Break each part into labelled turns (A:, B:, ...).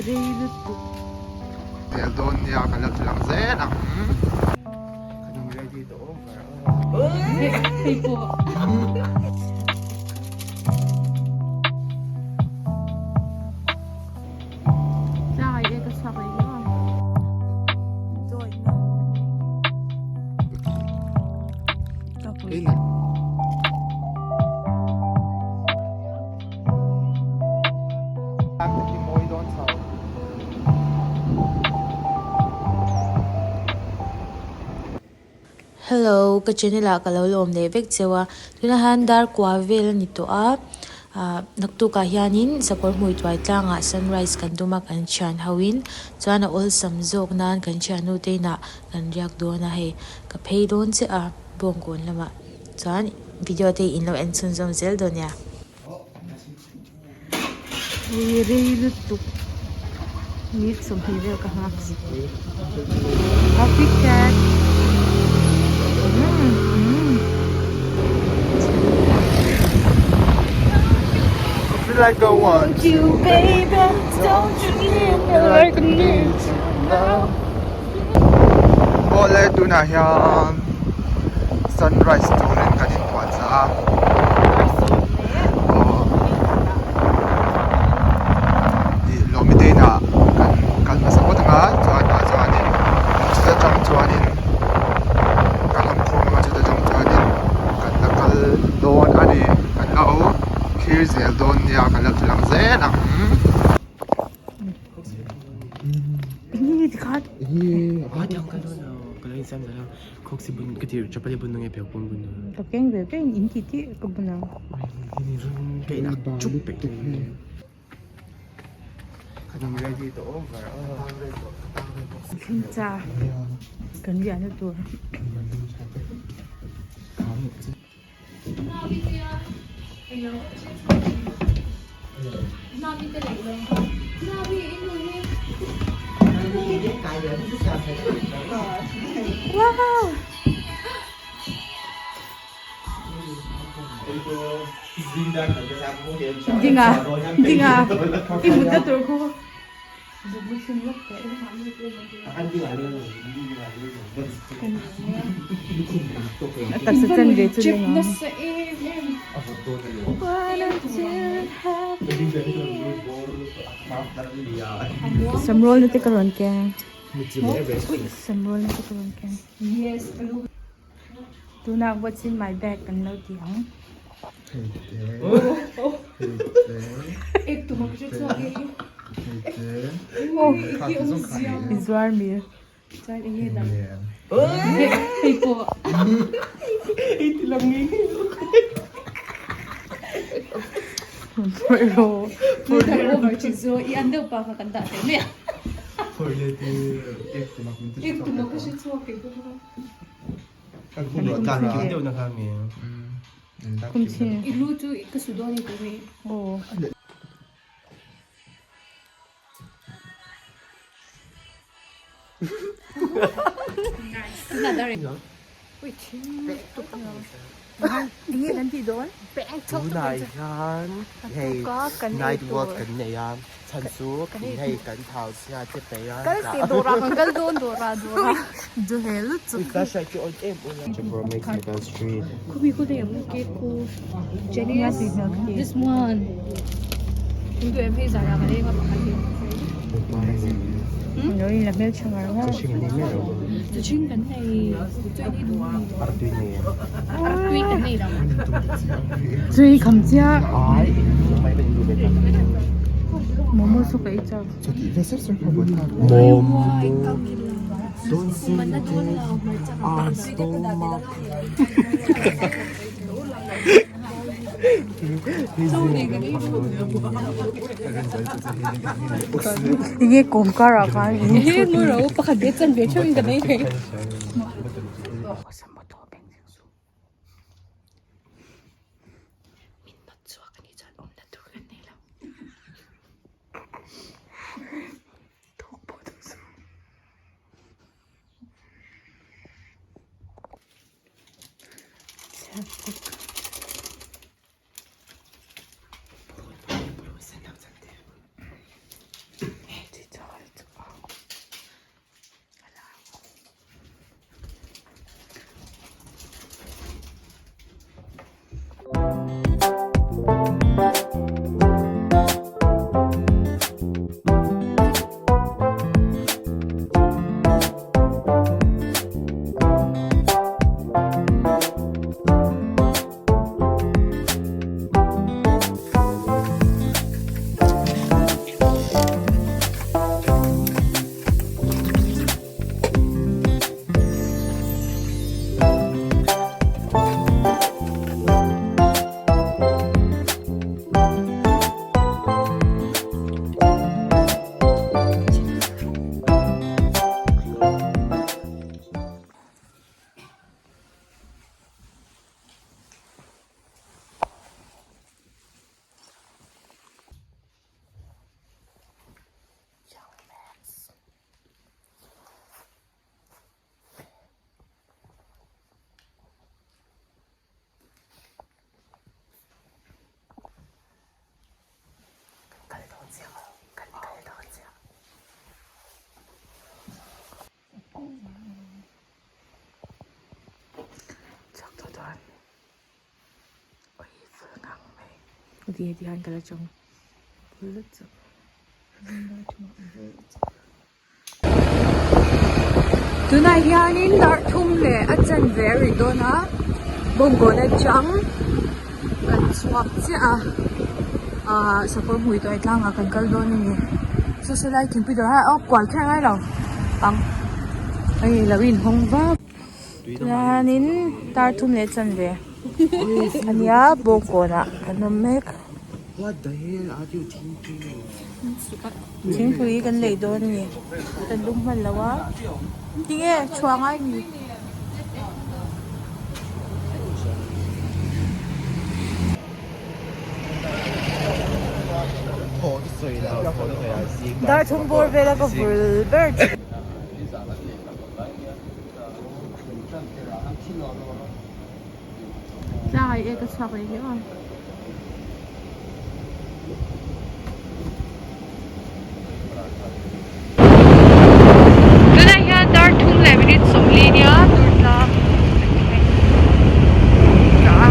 A: rei lutuk.
B: Tel dawn nia ka la tlang zel ang. Kan in ready tawh over aw.
A: Hei pawh. Tlai e ka chhuak leh hlauh ang.
C: Hello ka channel ah ka lo lawm leh vek cheu a tunah hian dar kua vel a ni tawh a ah naktuk ah hianin sakawr hmui tuai tlangah sunrise kan tum a kan thian ho in chuan a awlsam zawk nan kan thiannu te inah kan riak dawn a hei ka phei dawn chiah a bawngkawn lamah chuan video te in lo en chhunzawm zel dawn nia.
A: Ui rei lutuk ni sawmhnih vel ka nghak coffee cat
B: Like I want
A: you baby don't you need me like I need you now
B: Awle tunah hian sunrise turin kan inpuahchah a aw ih lawmi te inah kan kal hmasa phawt ang a chuan tah chuanin chuta tang chuanin kan awm khawm ang a chuta tang chuanin kan la kal dawn a ni kan lo thlir zel dawn nia kan lo ti lang zel ang.
A: Ka keng ve ve in ti tih ka bun ang. Thlengcha kan riahna tur. Wow! Dinga dinga i mutna tur khu A taksa chan ve chu leng ang. Samrawl na te ka rawn keng. Samrawl na te ka rawn keng. Tunah what's in my bag kan lo ti ang. I zuar mi.
D: Tunah hian hei night walk kan nei a chhan chu hei kan thau chhia te peih a
A: Tui kham chiah momo chu ka ei chak. Enge kawm karah khan in chhut Heti heti hian ka la chang bul chak. Tunah hianin dar thum leh a chanve a ri dawn a, bawngkawn atang kan chhuak chiah a, ahh sakawr hmui tuai tlangah kan kal dawn a ni. Saw saw lai thingpui dawr ah aw kual kher ngai lo ang hei lo inhawng vak. Chuanin dar thum leh chanve a nia bawngkawnah kan awm mek. Thingpui kan lei dawn a ni kan lum hman lo a tinge chhuah ngai ni. Dar thum bawr vela ka vul ber thin. Tlai e ka chhuak leh hle a. Tunah hian dar thum leh minute sawmli nia Durtlang kan thleng ta a.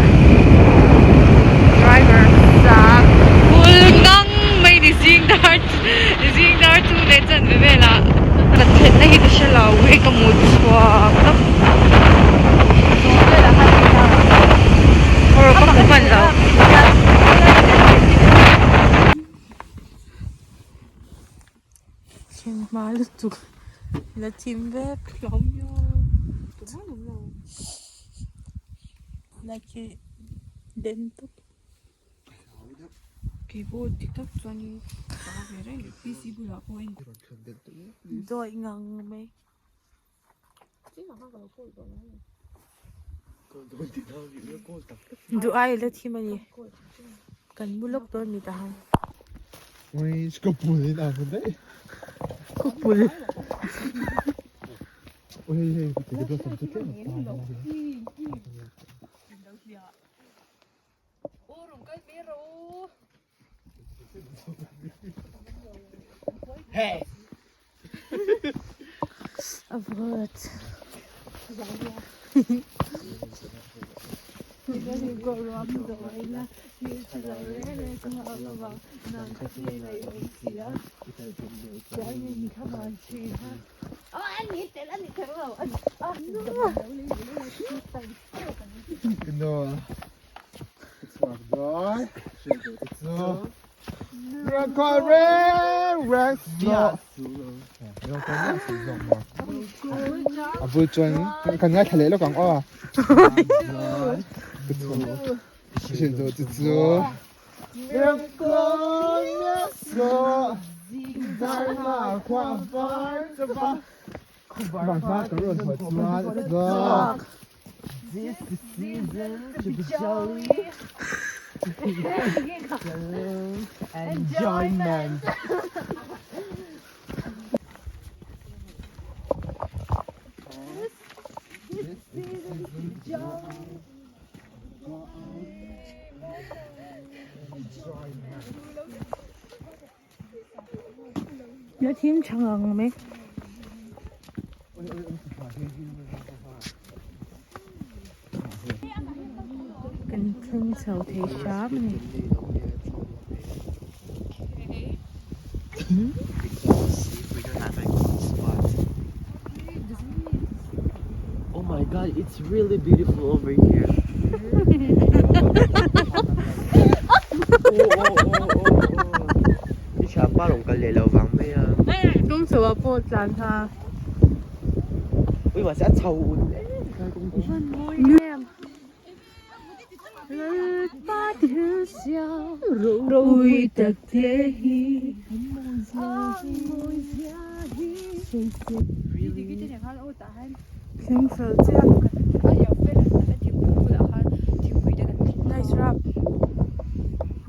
A: Driver sang bul ngang mai ni zing dar zing dar chu leh chanve velah kan thlenna hi ka hre lo hei ka mut chhuak tawp. Aw ka hmu hman lo. Thleng hma lutuk la thim vek like hi den tawp. Dawih ngang mai. Duh ai la thim a ni. Kan mu lawk dawn mi ta han. Ka pul. A vawt.
B: A bul chuan kan ngaithla leh lawk ang aw.
D: This the season to be jolly Enjoyment
A: Na thim tha ngang mai. Kan thleng chho thei hram a ni.
D: Oh my god, it's really beautiful over here. I thianpa rawn kal leh lo vang mai a.
A: Tum chho ah pawh tlan kha.
D: Ui mahse a chho un em kha kawng hi.
A: Thleng fel chiah nice rap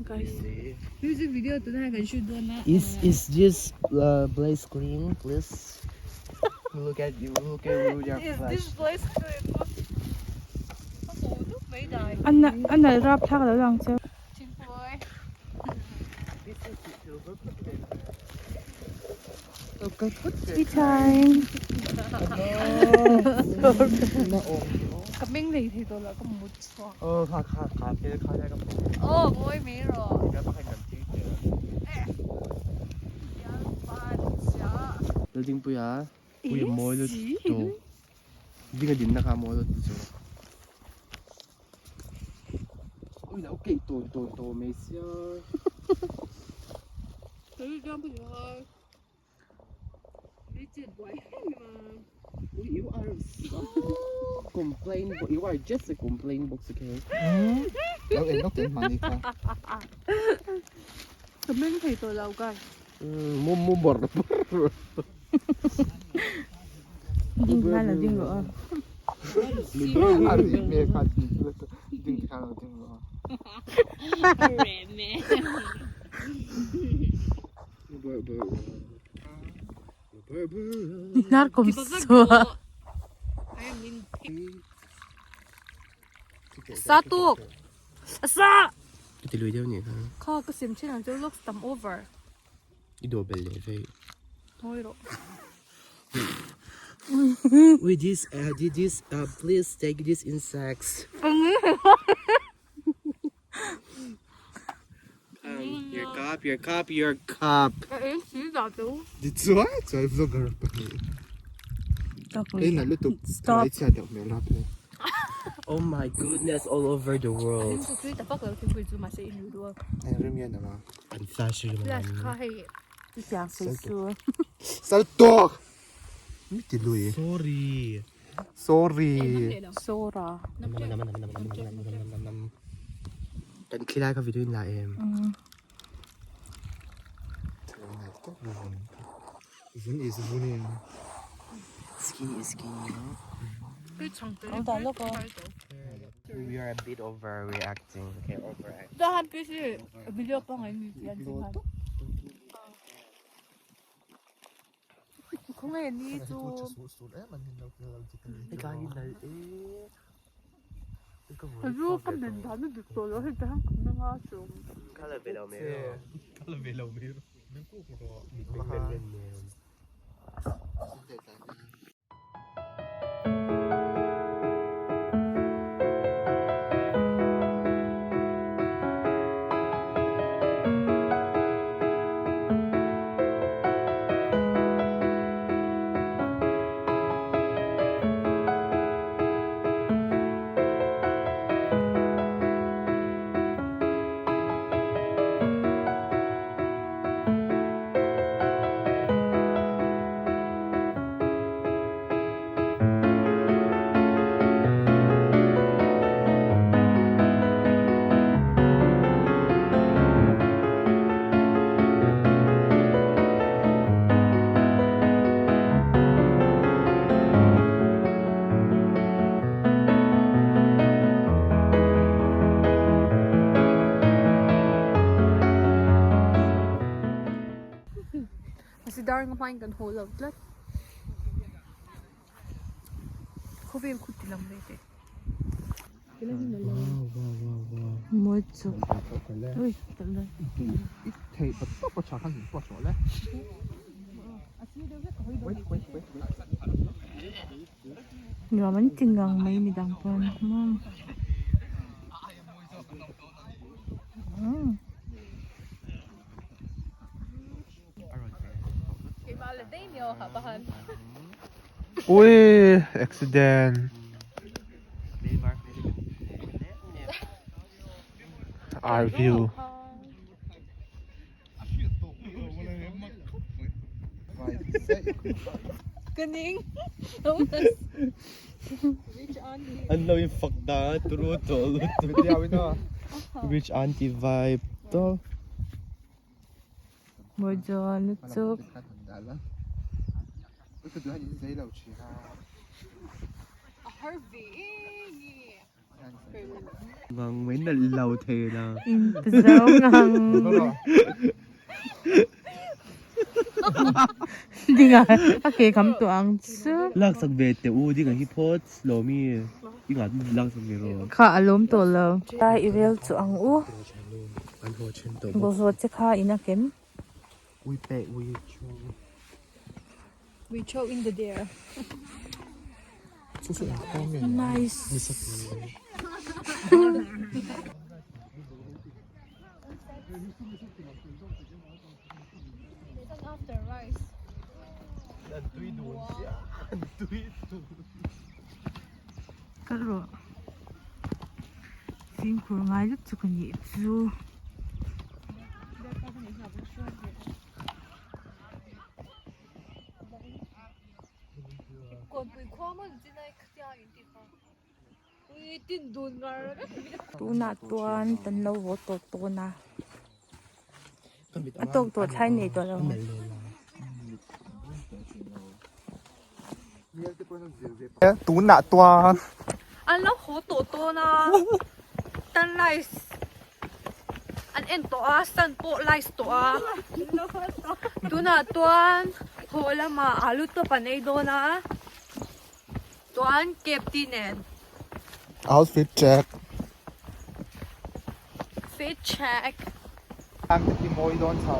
A: guys.
E: Music video tunah kan shoot dawn a.
D: Is is this uh, place clean please? Look at you, look at you, your
E: Is this place clean?
A: A a nalh rap thlak lo lang che. Tea time.
E: Ka meng lei thei tawh lo ka mut chhuak.
D: Aw kha kha kha thil kha lai ka hmu.
E: Aw ngawi mai rawh.
D: Tia pakhat kan thil tel. Laldingpuia pui a mawi lutuk. Ding a dinna kha a mawi lutuk chu. Ui lo keih tawn tawn tawh mai sia. You are so complain you are just a complain box okay.
B: Lo en lawk teh mahni kha.
E: Ka meng thei tawh lo guys.
D: Mu mu bawrh bawrh.
A: Ding khan lo ding rawh a.
B: A ri me kha ding ding khan lo ding rawh a.
C: Hnar kum suah.
A: Sa tuk. Sa.
D: Ti lui deuh ni kha.
E: Kha ka sim thin ang chu looks tam over.
D: I dawh belh leh vei.
E: Ngawi rawh.
D: With this uh, this uh, please take these insects. Your cup, your cup, your cup.
B: Di chuai chuai vlogger pahnih. Ei na lutuk.
C: Stop.
B: Ei chhiat deuh hmel rap le.
D: Oh my goodness, all over the world.
B: Eng rim nge nang a?
D: An flash rim
E: Flash kha hei.
C: Piang sei su.
B: Sal tawk! Mi ti lui.
D: Sorry.
B: Sorry.
A: Sora.
D: Kan khilai kha video in la em.
B: Vun is vun in.
D: Skin is skin, you know.
C: Ang ta lawk aw.
D: We are a bit overreacting. Okay, overacting.
E: Dahan kasi video pa ngayon ni Tian Sihan. Kung ngayon ni chu. Azu ka men dan na dik tawh lo hei te hian ka meng a chu.
D: Ka la ve lo mai rawh. Ka la ve lo mai rawh.
E: Kasi dar nga hmain kan haw lo tlat. Khawvel khu ti lam ve teh.
C: Mawi chu. Ui tak dawn.
B: Thei pa tawp a tha khan in pawh a le.
C: Nuam an ti ngang mai midang pawn maw.
B: Ui accident Our view
D: An lo in fak dan a turu tawh lutuk. Rich auntie vibe tawp.
C: Mawi chuan lutuk.
D: Ngang mai nalh lo thei la.
C: In zo ngang. Dinga a ke kham tawh ang chu.
D: Laksak ve teh u dinga hi phawt lo mi i ngah laksak ve rawh.
C: Kha a lawm tawh lo. Lai i rel chu ang u.
D: An haw then tawh bawk.
C: Bawlhhlawh che kha in a kem.
D: Ui peh ui chu.
E: We throw in the dare.
A: Nice. Kal rawh. Fimkhur ngai lutuk a nih chu.
E: Tunah chuan kan lo haw tawh dawn a a tawk tawh thlai nei tawh lo.
B: Tunah chuan
A: An lo haw tawh dawn a sunrise an en tawh a sun pawh light tawh a tunah chuan haw lamah alu tawp an ei dawn a. Chuan Kepti nen.
B: Outfit check.
A: Fit check.
B: Ang te khi mawi dawn chho.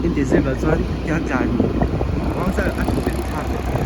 D: In December chuan tia tlan a thawven thlak leh hle.